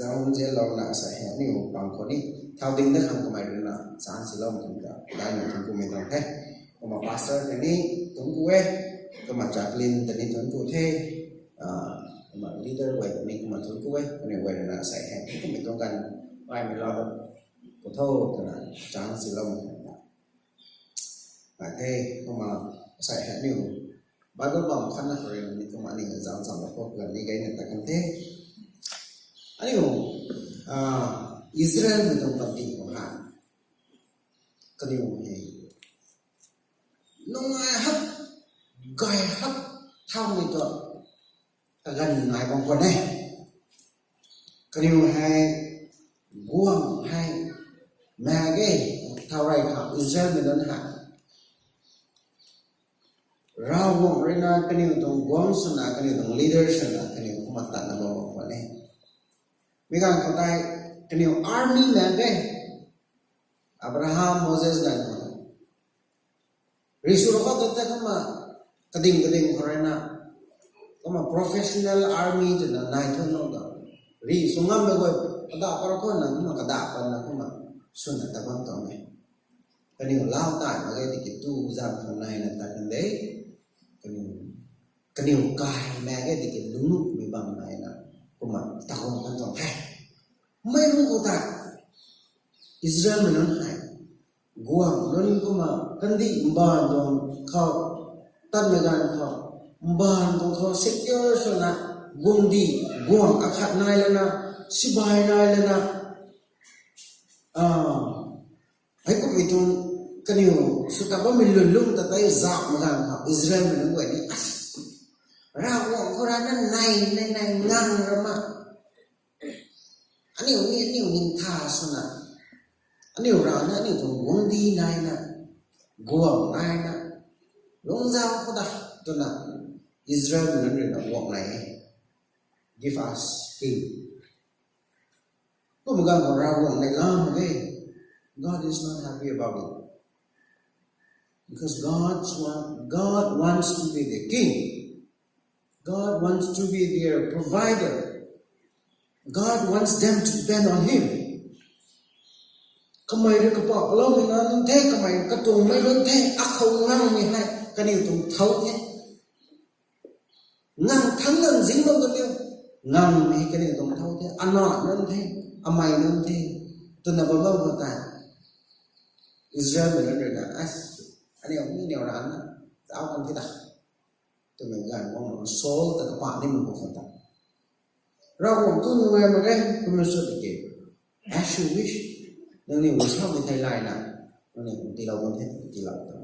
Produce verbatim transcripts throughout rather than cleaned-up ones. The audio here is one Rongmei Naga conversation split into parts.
Zauzianlou na sa hei aniu pang khou ni thau ding dat khang kamei rui na chance lou kum ta dai na thun kumei tuang the. Kumna pastor tei ni thun ku e, kumna chaplain tei ni thun ku the, kumna leader guay tei ni kumna thun ku e, aniu guay rui na sa hei kumei tuang kan paimei lou ta ku tho twna chance lou kum ta. Nai the, kumna sa hei aniu Bible bam khat na khou rui ni kumna aniu zam zam khou kan ni gay na ta kan the. Aniu Israel mei tuang panty khou ha, kaniw hei nungai hak, gay hak thaumei tuang kaganv nai bam khwan e. Kaniw hei guang hei mak ge, thau rey khang Israel mei nunc hei Ravguangc rui na kaniw tuang guangc swna, kaniw tuang leader swna kaniw kumna tatna bam bam khwan e. Mi ganv khou tei kaniw army mak ge, Abraham, Moses ganv khou rih sw rou khou ta kumna kading kading khou rui na kumna professional army twna nai thun lou ta, rih sw ngammei guay kadah pat khou na kumna kadah patna kumna swna ta bam tuang e. Kaniw lau tai mak ge tiki tu zam khang nai na ta kan de, kaniw kai mak ge tiki lungnuhmei bam nai na kumna ta kum kan tuang the. Mei ru khou ta Israel mei nunc hei guang nunc kumna kandih mbaanv tuang khou, tatmei ganv khou mbaanv tuang khou secure swna guangcdic, guangc akhat nai lana, sibai nai lana, heikumhmei tuang kaniw sw ta bammei lwnlung ta tei zauhmei ganv khou Israel mei nunc guay ni, Ravguangc khou rana nai nai nai ngang rama, aniu ni aniu ningtha swna, aniu rana aniu tuang guangcdic nai na, guangc nai na, lungzauc khou da, twna Israel mei nunc rui na guangc nai e. Give us king. Kumna ganv khou Ravguangc nei lam mak e. God is not happy about it. Because God's want, God wants to be the king. God wants to be their provider. God wants them to depend on Him. Kamei rui kapahloumei nunc the, kamei katuangmei nunc the, akhou ngangmei hei kaniw tuang thau the. Ngang thangc ngang zing bam kaniw, ngang hei kaniw tuang thau the, ana nunc the, amei nunc the, twna bam bam khou tei Israel mei nunc rui na, aniu ni niw rana zauc kan the da, twmei ganv khou Saul ta kapah nimei khou khou ta, Ravguangc tu nungai mak ge, kumna sw tiki, as you wish, nangniw wish loumei thei layna nangniw tiilou bam the, tiilou ta.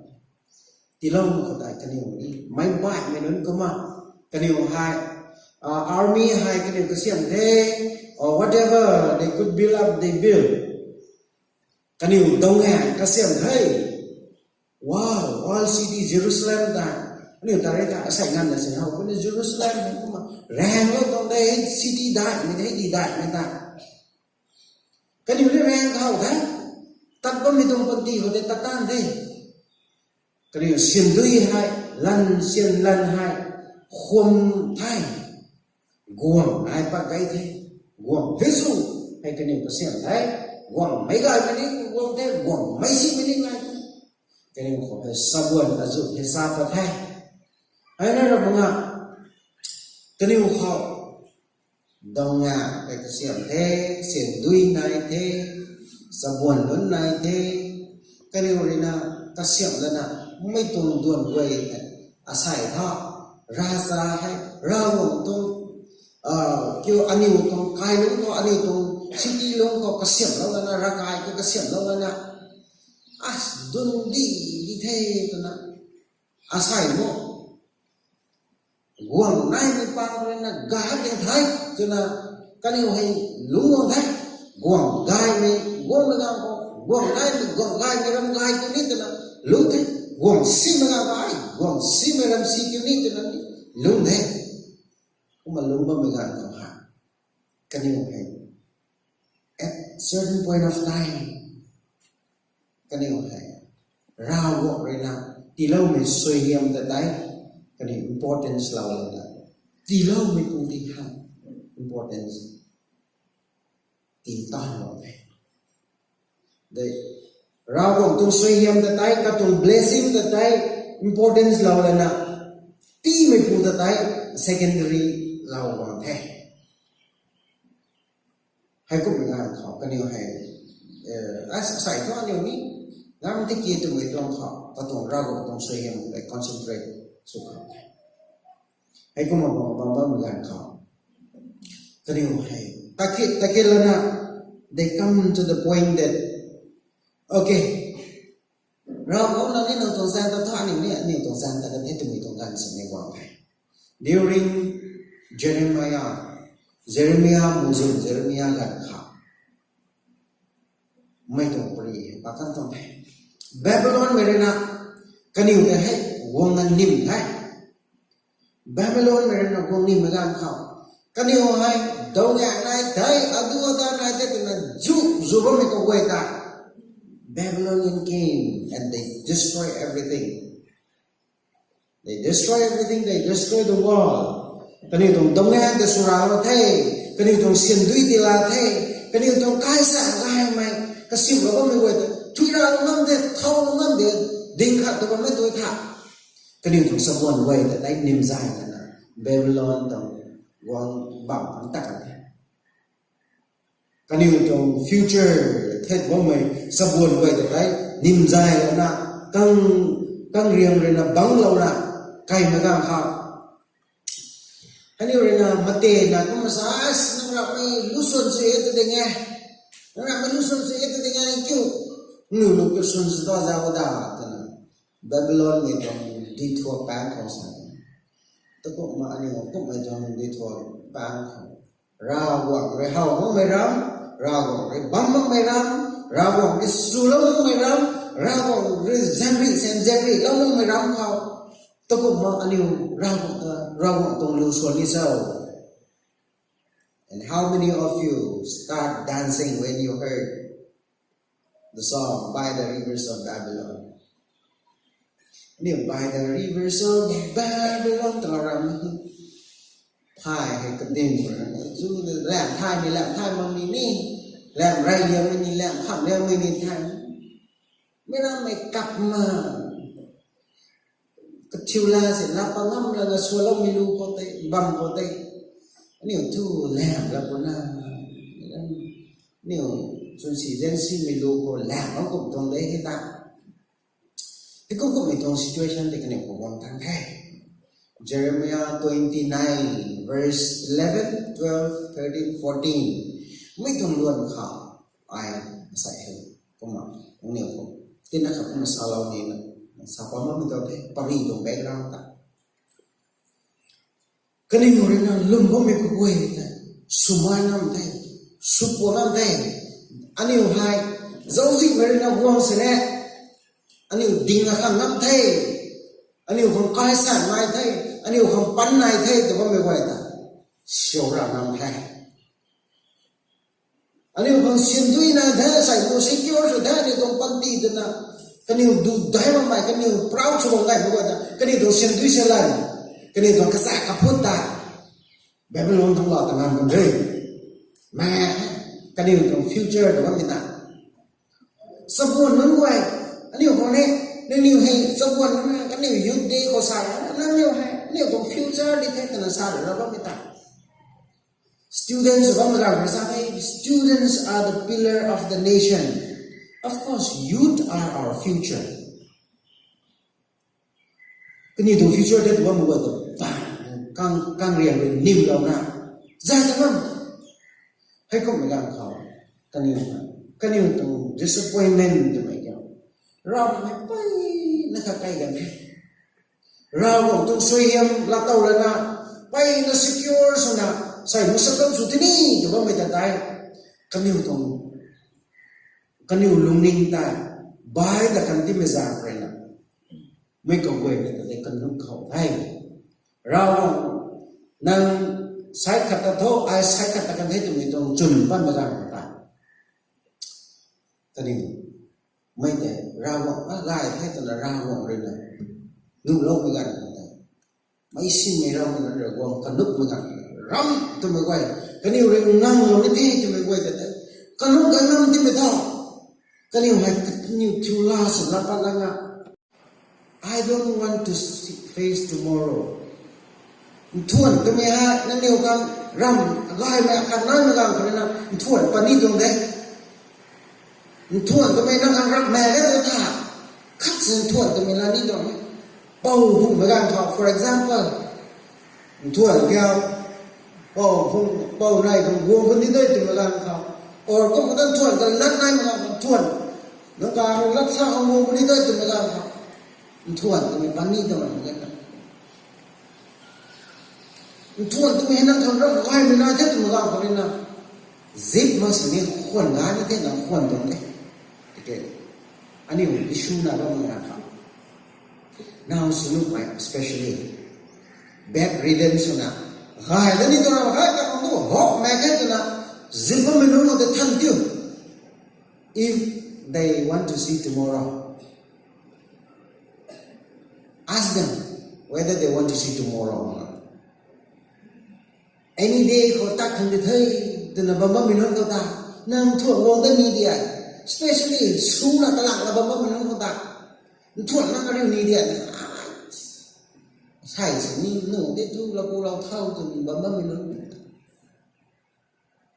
Tiiloumei khou tei kaniw ni meic baihmei nunc kumna, kaniw hei army hei kaniw kasiam the, or whatever they could build up, they build. Kaniw dungc e kasiam the. Wow, old city Jerusalem ta, aniu ta rui ta asei nganvna sin how puni Jerusalem hei kumna raenglou tuang de, city daihmei de, di daihmei ta. Kaniw ni raeng khou the, tat bammei tuang panty khou tei tat tan the. Kaniw syan dui hei, lan syan lan hei, khum the, guangc hei pat gay the, guangc hei sw, hei kaniw kasiam the, guangc meic gaymei ni guang the, guangc meic simei ni ngai the. Kaniw khou hei sabuan azu hei sa pat the. Hei na ra banga, kaniw khou dungc e, tei kasiam the, syan dui nai the, sabuan nunc nai the, kaniw rui na kasiam lana, mei tuang duan guay the, asei tha, ravcha hei, Ravguangc tuang, kiu aniw tuang kai lungc khou, aniw tuang city lungc khou kasiamhlou lana, ravkai khou kasiamhlou lana, as dundih di the twna, asei mo, guangc naimei pang rui na gay hak ding the twna, kaniw hei lungc guang the. Guangc gaymei, guangc na ganv khou, guangc naimei, guangc gaymei ram gay kiu ni twna lungc the. Guangc simei ganv gay, guangc simei ram si kiu ni twna ni lungc the. Kumna lungc bammei ganv khou hei, kaniw hei at certain point of time, kaniw hei Ravguangc rui na tiiloumei suaihiam ta tei, kaniw importance lou lana, tiiloumei tuang di hei importance tan bam the. Dei, Ravguangc tuang suaihiam ta tei, katuang blessing ta tei, importance lou lana, tiimeipu ta tei, secondary lou bam the. Heikumna khou kaniw hei, eh, as-, asei thu aniu ni, ngam tiki twmei tuang khou, katuang Ravguangc tuang suaihiam ta tei concentrate sw khou the. Heikumna bam bam bam ganv khou. Kaniw hei, takit, takit lana, they come to the point that, okay, Ravguangc na ni nang tuang zaeng ta tha ni, ni, ni tuang zaeng ta kan the twmei tuang ganv sini guang the. During Jeremiah, Jeremiah muzun, Jeremiah ganv khou. Mei tuang pari hei, pa kan tuang the. Babylonmei rui na, kaniw ta hei, guang na nim the. Babylonmei rui na guang nim ganv khou. Kaniw hei, dau ngai nai the, adu ada nai the, twna zu, zu bammei kaguay ta. Babylonian came and they destroy everything. They destroy everything, they destroy the world. Kaniw tuang dongnan ta sw ra lou the, kaniw tuang siandui ti la the, kaniw tuang kaisa gaymei, kasimlou bammei guay ta, thui ra lou ngam de, thau lou ngam de, ding khat tu bammei tu tha. Kaniw tuang sabuan guay ta tei nim zay lana, Babylon tuang guang bam ang tak kan the. Kaniw tuang future thet bammei sabuan guay ta tei, nim zay lana, kang, kang riang rui na bang lou na, kaimei ganv khou. Kaniw rui na, mate na, kum masa, "Nang ramei lusuan sw e tu ding e. Nang ramei lusuan sw e tu ding e, kiu. Nang lu lusuan sw ta za o da," twna. Babylonmei tuang duithuak pang khou sa. Takumna aniu, kumhmei tuang duithuak pang khou. Ravguangc rui how makmei ram, Ravguangc rui bam makmei ram, Ravguangc rui swlou makmei ram, Ravguangc rui zanri, sen zanri lou makmei ram khou. Takumna aniu, Ravguangc, Ravguangc tuang lu swan ni cho. And how many of you start dancing when you heard the song By the Rivers of Babylon? Aniu By the Rivers of Babylon twna ram. Thay hei kadim, chu lam thay ni, lam thay makmei ni, lam rey liammei ni, lam kham liammei ni thay. Mei rammei kap ma. Kathiu la si, la pa ngam la, la swa lou mi lu khou tei, bam khou tei. Aniu thu lam la puna. Aniu chun si zen si mi lu khou lam ang kum tuang de hei ta. Hei kum kummei tuang situation tei kaniw khou guang thang the. Jeremiah twenty-nine, verse eleven, twelve, thirteen, fourteen. Mei tuang luan khou ai asei hei. Kumna, aniu khou. Tina khat kumna salou ni na. Sa pa makmei tuang the, pari tuang background ta. Kaniw rui na lwm bammei kaguay ta, swmai ngam the, swpua ngam the. Aniu hei, zauczihmei rui na guang sini, aniu ding akhang ngam the, aniu khang kaisan nai the, aniu khang pan nai the, tw bammei guay ta, siu ra ngam the. Aniu khang siandui nai the, sai lu secure sw the, aniu tuang panty twna, kaniu du dai makmei, kaniu proud sw bam gaymei guay ta, kaniu tuang siandui se lan, kaniu tuang kasa kaphut ta, Babylon tuang la ta ngam kan re. Ma, kaniw tuang future ta bammei ta. Sabuan nunc guay, aniu khou ni, nangniw hei, sabuan nunc, kaniw youth day khou sa, nangniw hei, aniu tuang future di the twna sa ra bammei ta. Students bam ganv rui sa the, students are the pillar of the nation. Of course, youth are our future. Kaniw tuang future tei tu bam guay tu, bam, kang, kang riang rui nimlouna. Zay ta bam. Hei kummei ganv khou, kaniw, kaniw tuang disappointment twmei kiu. Ravmei peyna kha kai gan the. Ravguangc tuang suaihiam laatow lana, peyna secure swna, sai masak tam sw tini, tw bammei ta tei. Kaniw tuang, kaniw lungning tei, bai ta kan timei zaeng rui na. Mei kaguayna ta tei kanuk khou the. Ravguangc, nang side khat ta tho, ai side khat ta kan the twmei tuang chwn panmei ganv khou ta. Kaniw, mei tei, Ravguangc, a gay the twna Ravguangc rui na. Nuhloumei ganv khou ta. Meic simei Ravguangc rui guang kanukmei ganv. Ram twmei guay. Kaniw rui nganglou ni the twmei guay ta tei. Kanu ganam ti mei tho. Kaniw hei kaniw thiu la sw la pat lana, I don't want to see, face tomorrow. Nthuan twmei hei nangniw khang ram gaymei akhat naimei ganv khou rui na nthuan pat ni tuang de. Nthuan twmei nang khang ram mei le tu tha. Khat si nthuan twmei la ni tuang. Pou hungmei ganv khou, for example, nthuan kiu, pou hung, pou nai khang guang khou ni dei twmei ganv khou. Or kum ta nthuan ka lat naimei ganv khou nthuan. Nang ka lat sa khang guang khou ni dei twmei ganv khou. Nthuan twmei pat ni tuang ram ganv. Nthuan twmei hei nang khang ram gaymei na the twmei ganv khou rui na. Zip mak sini khwan ga ni the nang khwan tuang the. Tiki, aniu issue na bammei ganv khou. Now sw nuhmei, especially bedridden swna, gay da ni tuang ram gay ta khang tu hok mak khe twna, zip bammei nunc khou tei than tiu. If they want to see tomorrow, ask them whether they want to see tomorrow or not. Any day khou tat khang di the, twna bam bammei nunc khou ta, nang nthuan guang da ni di ai. Especially suna kalak la bam bammei nunc khou ta, nthuan nang ariu ni di ai. Sai sini nu de tu la ku lau thau twna bam bammei nunc khou ta.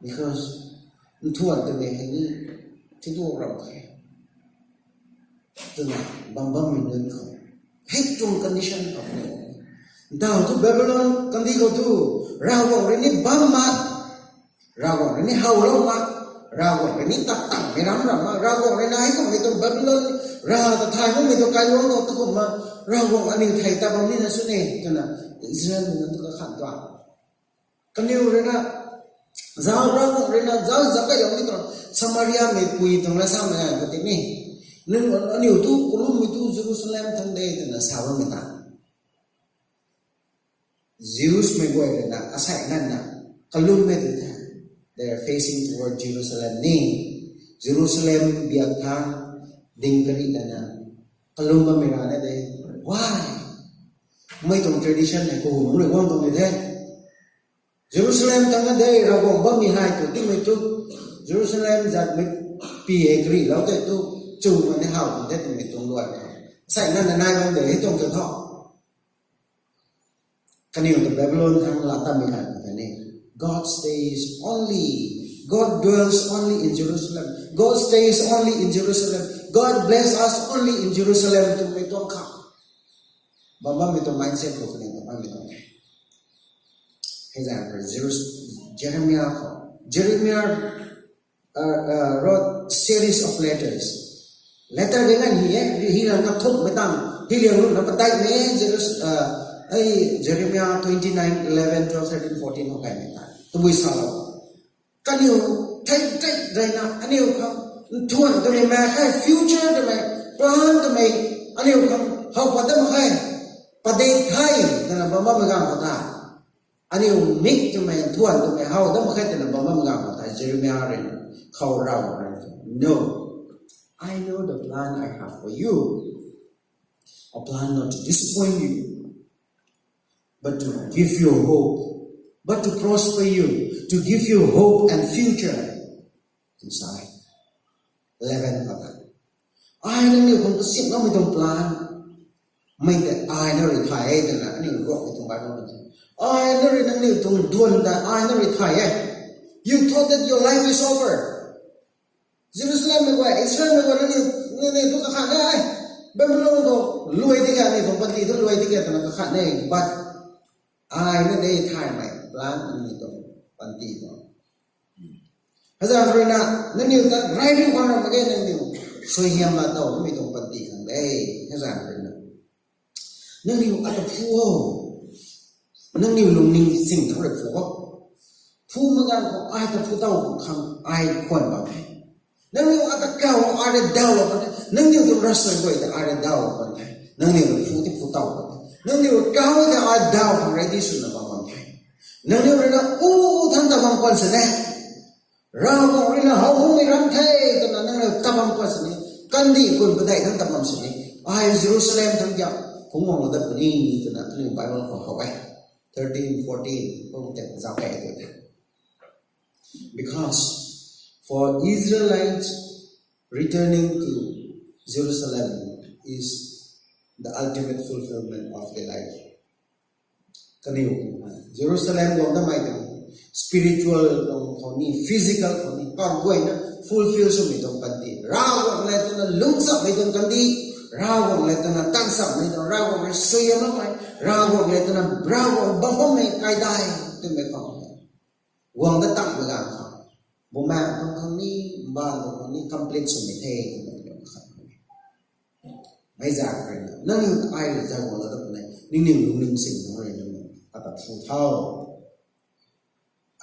Because nthuan twmei hei ni, titu ram khe. Twna bam bammei nunc khou, hei tuang condition khou ni. Ntau tu Babylon kandih khou tu, Ravguangc rui ni bam mak, Ravguangc rui ni howlou mak, Ravguangc rui ni tat tangmei ram ram mak, Ravguangc rui na hei kummei tuang Babylon, Rav ta thay makmei tuang kailuangc khou tu kumna, Ravguangc aniu thei ta bam ni na sw ne, twna Israelmei nunc tu kakhan tuang. Kaniw rui na, zauc Ravguangc rui na, zauc zauc kailou ni tuang, Samariamei pui tuang la samei ganv khou tei ni. Nang aniu tu kalummei tu Jerusalem thangc de twna sa bammei ta. Jewsmei guay rui na, asei nganvna, kalummei tu the. They are facing toward Jerusalem ni. Jerusalem biak thangc, ding kari lana, kalum bammei rana de. Why? Mei tuang tradition hei kahunungc rui guang tuang ni the. Jerusalem thangc na de, Ravguangc bammei hei tu, timei tu, Jerusalem zatmei pi hei karilou tei tu, chumei ni how tu the twmei tuang luan khou. Asei nganvna nai bam de hei tuang tu tho. Kaniw ta Babylon thangc la tatmei ganv khou tei ni, God stays only, God dwells only in Jerusalem. God stays only in Jerusalem. God bless us only in Jerusalem twmei tuang kha. Bam bammei tuang mindset khou kaniw ta bammei tuang. Hei zan khou Jerus-, Jeremiah khou, Jeremiah, uh, uh, wrote series of letters. Letter de ngan hi e, hi lam kathukmei tang, hi liang ru na padeihmei, Jerus-, uh, hei Jeremiah twenty nine, eleven, twelve, thirteen, fourteen khou kaimei ta. Tabui salou. Kaniw thei thei rui na, aniu khang, nthuan twmei mak khe, future twmei, plan twmei, aniu khang, how pat dat mak khe, padik the, twna bam bammei ganv khou ta. Aniu mik twmei, nthuan twmei, how dat mak khe, twna bam bammei ganv khou ta, Jeremiah rui na, khou rau rui na, No, I know the plan I have for you. A plan not to disappoint you, but to give you hope, but to prosper you, to give you hope and future. Inside. Eleven khou ta. Ai nangniw khang kasiamhloumei tuang plan. Mei tei ai na rui thay e twna, aniu Ruangmei tuang Bible khou. Ai na rui nangniw tuang duan ta, ai na rui thay e. You thought that your life is over. Jerusalemmei guay, Israelmei guay, nangniw, nangniw tu kakhat e. Babylon khou luai di khe, aniu tuang panty tu luai di khe twna kakhat e. But ai na de thaymei plan nangniw tuang panty tu. Hazan rui na, nangniw ta rai riu khang ram mak ge nangniw. Suaihiam la tow mei tuang panty khang de. Hazan rui na. Nangniw ata phu o. Nangniw lungning sing thau rui phu o. Phu mak ganv khou ai ta phu tow khang ai khwan bam the. Nangniw ata kau ai rui daw lou kan the. Nangniw tuang ravsuai guay ta ai rui daw lou kan the. Nangniw rui phu ti phu tow kan the. Nangniw kau ta ai daw khang ready swna bam bam the. Nangniw rui na u thangc ta bam khwan sini. Ravguangc rui na how mumei ram the twna nangniw ta bam khwan sini. Kandih kun padeih thangc ta bam sini. Ai Jerusalem thangc kiu phungc guang lou dat puni twna kaniw Bible khou how e. Thirteen, fourteen, kum tei zauc e tw the. Because For Israelites, returning to Jerusalem is the ultimate fulfillment of their life. Kaniw, Jerusalem guang damei tuang spiritual tuang khou ni, physical khou ni, kaguayna fulfill swmei tuang panty. Ravguangc le twna lungchamei tuang kandi, Ravguangc le twna tanchamei tuang, Ravguangc le suaihiamloumei, Ravguangc le twna Ravguangc bam bammei kaidai twmei khou guang dat tangmei ganv khou, bumaengh tuang khang ni, mbaanv tuang khang ni complete swmei the twmei tuang khat. Mei zaeng rui na, nangniw ai rui zay guang dat puni, ningniw lungning sing nunc rui nangniw ata phu thau.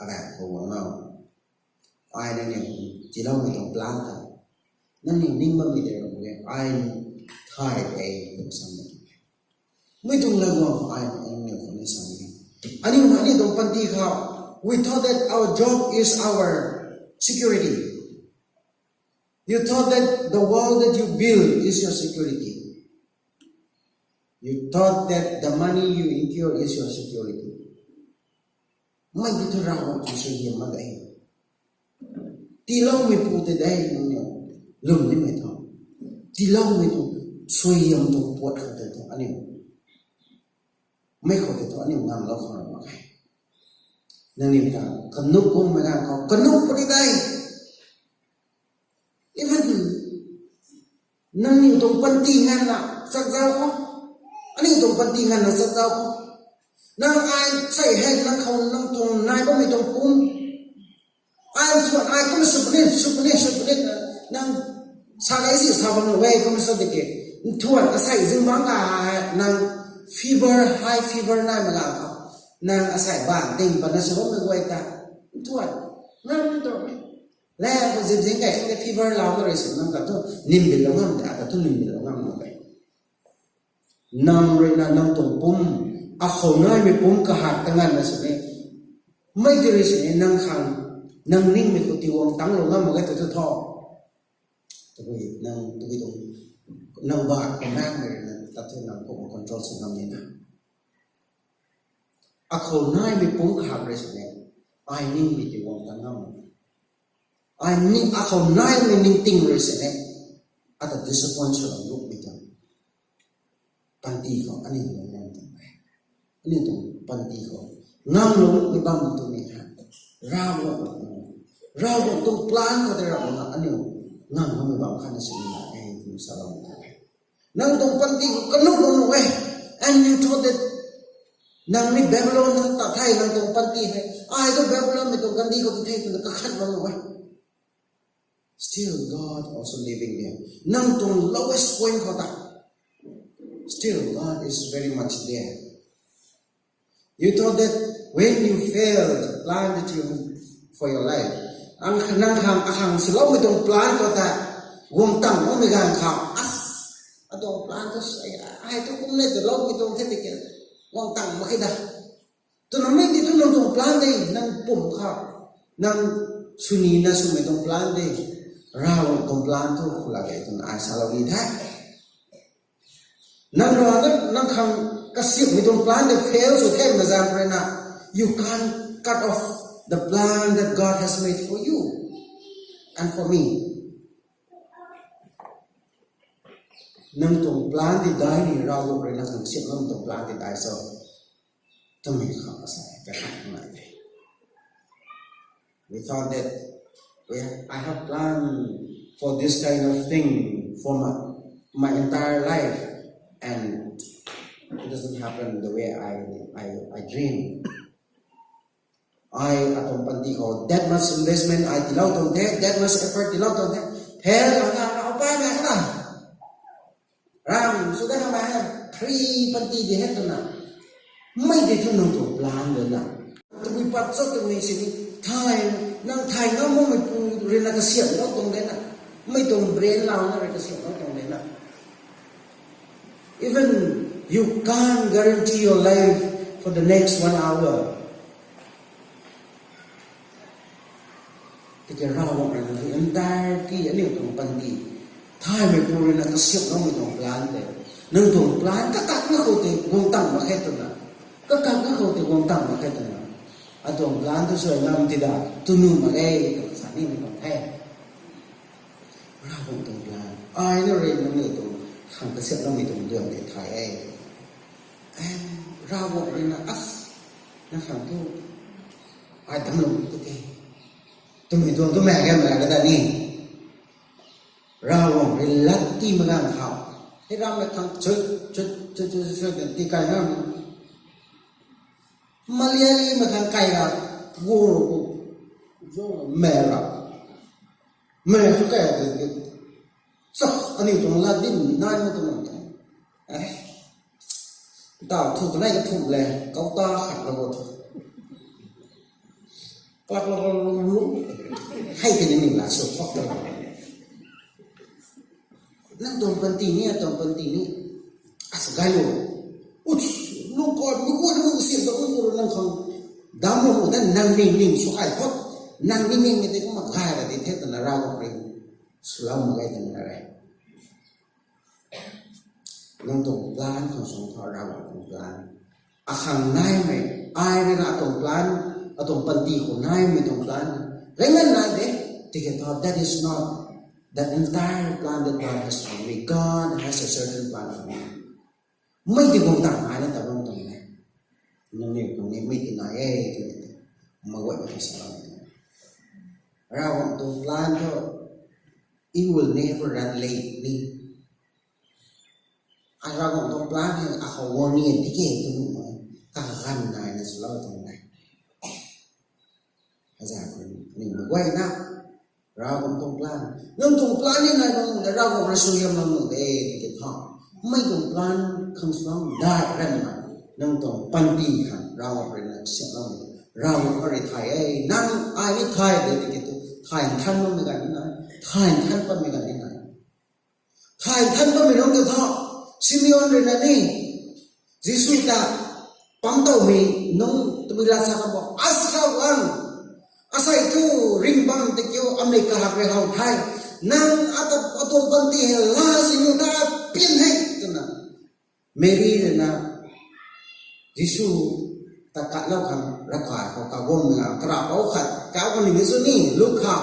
Aganv khou guang nau. Ai nangniw tiiloumei tuang plan ta, nangniw ning bammei tei ram e, ai thay e, twna sa e. Mei tuang lat guang khou ai nangniw khou ni sa e. Aniu, aniu tuang panty khou, we thought that our job is our security. You thought that the wall that you build is your security. You thought that the money you incur is your security. Mei tei thu Ravguangc tuang suaihiam mak ge. Tiiloumeipu tei de nangniw lwm nimei thu. Tiiloumei tuang suaihiam tuang puat khou tei thu aniu, mei khou tei thu aniu nganglou khang mak ge. Nangniw ta kanuk guangmei ganv khou kanuk puni de. Even nangniw tuang panty nganvna chakzau khou, aniu tuang panty nganvna chakzau khou, nang ai sei hei nang khou nang tuang nai bammei tuang pum, ai nthuan ai kumna sw puni, sw puni, sw puni, nang sa gei si sa bam lou e kumna sa di ke. Nthuan asei zingbangc ka nang fever, high fever naimei ganv khou, nang asei baan ting patna sw bammei guay ta nthuan ngam tuang e. Lang khou zip zing kei khang de fever lau na rui sini nang ta thu nimbilou ngam de, ata thu nimbilou ngam mak ge. Nang rui na nang tuang pum, akhou naimei pum kahak ta nganvna sini, mei tei rui sini nang khang, nang ningmei khou tiiguang tanglou ngam mak ge tu thu tho. Tabui nang, tabui tuang, nang ba khou nangmei rui na ta thu nang khou control sw ngam nina. Akhou naimei pum kahak rui sini, ai ningmei tiiguang tang ngam, ai ni akhou naimei ningting rui sini, ata disappoint swlou lukmei tuang panty khou aniu lung ngam tuang e. Aniu tuang panty khou ngamlou lukmei bam twmei hei, Ravguangc, Ravguangc tuang plan khou tei ramna aniu ngamloumei bam khatna sini na e twna salou tuang e. Nang tuang panty khou kanuk lou nuh e, and you thought that nang ni Babylon nang ta the, nang tuang panty hei ai thu Babylonmei tuang kandi khou tu the twna kakhat lou nuh e. Still, God also living there. Nang tuang lowest point khou ta, still God is very much there. You thought that when you failed the plan that you for your life, ang nang khang akhang swloumei tuang plan khou ta guang tang makmei ganv khou, as, atuang plan tu ai tu kumna tu loumei tuang the tiki guang tang mak khe da. Twna mei tei thu nang tuang plan de, nang pum khou, nang swnina swmei tuang plan de, Ravguangc tuang plan thu khou lak e twna ai salou ni the. Nang rui na nang khang kasiamhmei tuang plan tei fail sw the na zaeng rui na, you can't cut off the plan that God has made for you and for me. Nang tuang plan tei dai ni, Ravguangc rui nang khang kasiamhmei tuang plan tei dai cho twmei khou asa kakhat nai the. We thought that, well, I have planned for this kind of thing for my, my entire life, and it doesn't happen the way I, I, I dream. Ai atuang panty khou that much investment ai tiilou tuang the, that much effort tiilou tuang the. Fail khang na, na upai na kha na. Ram sw da kha na he, free panty di he twna. Mei tei thu nang tuang plan de na. Tabui pat cho twmei sini, thay, nang thay ngam makmeipu rui na kasiamhlou tuang de na. Mei tuang brain lau na rui kasiamhlou tuang de na. Even you can't guarantee your life for the next one hour. Tiki Ravguangc rui na entirety aniu tuang panty, thaymeipu rui na kasiamhloumei tuang plan tei, nang tuang plan kakak na khou tei guang tang mak khe twna, kakak na khou tei guang tang mak khe twna, atuang plan tu sw ngam ti da, tunu mak e twna sa. Ni mi tuang the. Ravguangc tuang plan. Ai na rui nangniw tuang khang kasiamhloumei tuang duan de thay e. Ravguangc rui na as, na khang tu, ai damclou tu ke. Twmei tuang tu mei ge mei la da ni. Ravguangc rui lat ti magang khou. Hei ram mei khang chut, chut, chut, chut, chut, ti kai na. Malayali mei khang kai ra, gu, gu, mei ra. Mei su kai ra, sa, aniu tuang lat din nai mo tuang te. Eh. Tau thu kanei ka thu le, kau ta khat la bo thu. Klak la bo lu lu. Hei tini ning la sw thok ta la. Nang tuang panty ni, atuang panty ni. As gai lu. Uch, nung ko, nung ko, nung siam ta, nung ko, nang khang. Dam lu, dan nang ning ning sw ai thok. Nang ning ning ni te kumna gai ra di the twna Ravguangc rui swlou mak ge twna re. Nang tuang plan khang sung tho Ravguangc tuang plan. Akhang naimei, ai rui na atuang plan, atuang panty khou naimei tuang plan. Ringna nai de, tiki tho, that is not the entire plan that God has for me. God has a certain plan for me. Mei ti guang tang ai na ta bam tuang e. Nangniw khang ni mei ti nai e, tiki tho. Maguay na sa bam tuang e. Ravguangc tuang plan tho, it will never run late ni. Ai Ravguangc tuang plan hei akhou guang ni tiki tu nu ma, kaganv nai na swlou tuang e. Aza khou ni maguay na, Ravguangc tuang plan. Nang tuang plan ni nai bam de, Ravguangc rui suaihiam bam de, tiki tho. Mei tuang plan khang sw dai ran na, nang tuang panty khang Ravguangc rui na siamlou. Ravguangc rui thay e, nang ai ni thay de, tiki tu, thay nthan bammei ganv ni nai, thay nthan bammei ganv ni nai. Thay nthan bammei nunc tu tho, Simeon rui na ni, Jisu ta, pam towmei nunc twmei la sa kan bo, as Ravguangc, asei thu ring bam tei kiu, amei kahak rui how the. Nang ata atuang panty hei la sini ta pian the, twna. Meri rui na, Jisu ta katlou khang ravkai khou kaguangmei na, karapou khat, kau khang ni sw ni, Luk kha.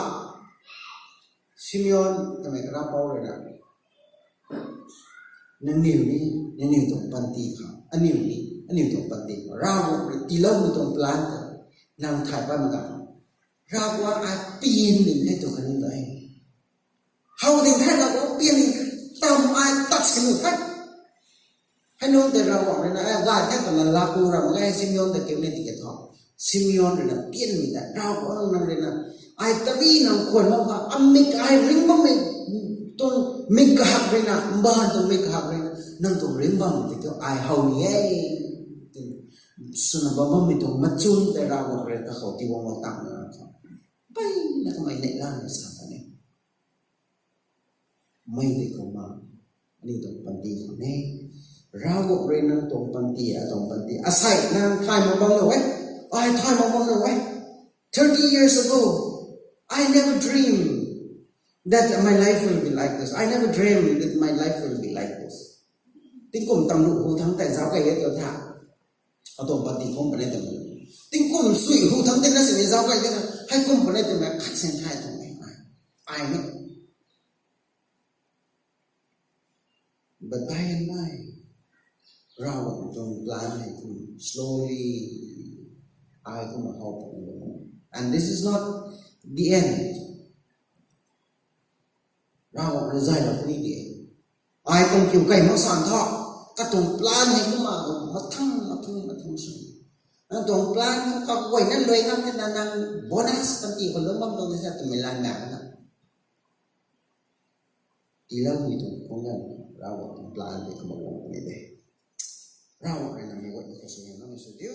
Simeon twmei karapou rui na, nangniw ni, nangniw tuang panty khang, aniu ni, aniu tuang panty khang, Ravguangc rui tiiloumei tuang plan ta, nang thay pat mak ga. Ravguangc ai pian ding the tu kani ta e. How ding the Ravguangc pian ding the, tam ai tat sini the. Hei nunc tei Ravguangc rui na, ai gay the twna laku ram e, Simeon ta kiu ni tiki tho. Simeon rui na pianmei ta, Ravguangc nang rui na, ai tari nang khwan mak kha, amik ai ring bammei tuang mik kahak rui na, mbaanv tuang mik kahak rui na, nang tuang ring bam tei kiu ai how ni e. Swna bam bammei tuang machun tei Ravguangc rui kakhou tiiguang mak tang na kha. Pai na kamei neihla na sa ta ni. Mei tei kumna, aniu tuang panty khang e. Ravguangc rui nang tuang panty, atuang panty. Asei nang thay mak bam nu e. Ai thay mak bam nu e. Thirty years ago, I never dreamed that my life will be like this. I never dreamed that my life will be like this. Tingkum tam lu hu thangc tei zauc kei e tu tha. Atuang panty kum puni twmei. Tingkum sui hu thangc tei na sini zauc kei e na. Hei kum puni twmei khat sing thay tuang e. Ai ni. But by and by, Ravguangc tuang plan hei kum slowly, ai kumna how puni. And this is not the end. Ravguangc rui zaylou puni de. Ai tuang kiu kai mak san tho. Katuang plan hei kumna mathang, mathang, mathang sw. Nang tuang plan khou kaguayna luai ngam the na, nang bonus panty khou lung bam tuang the sa twmei lan na na. Tiiloumei tuang khang ganv, Ravguangc tuang plan tei kumna guang puni de. Ravguangc rui na mei guay khou sw ni na mei sw diu.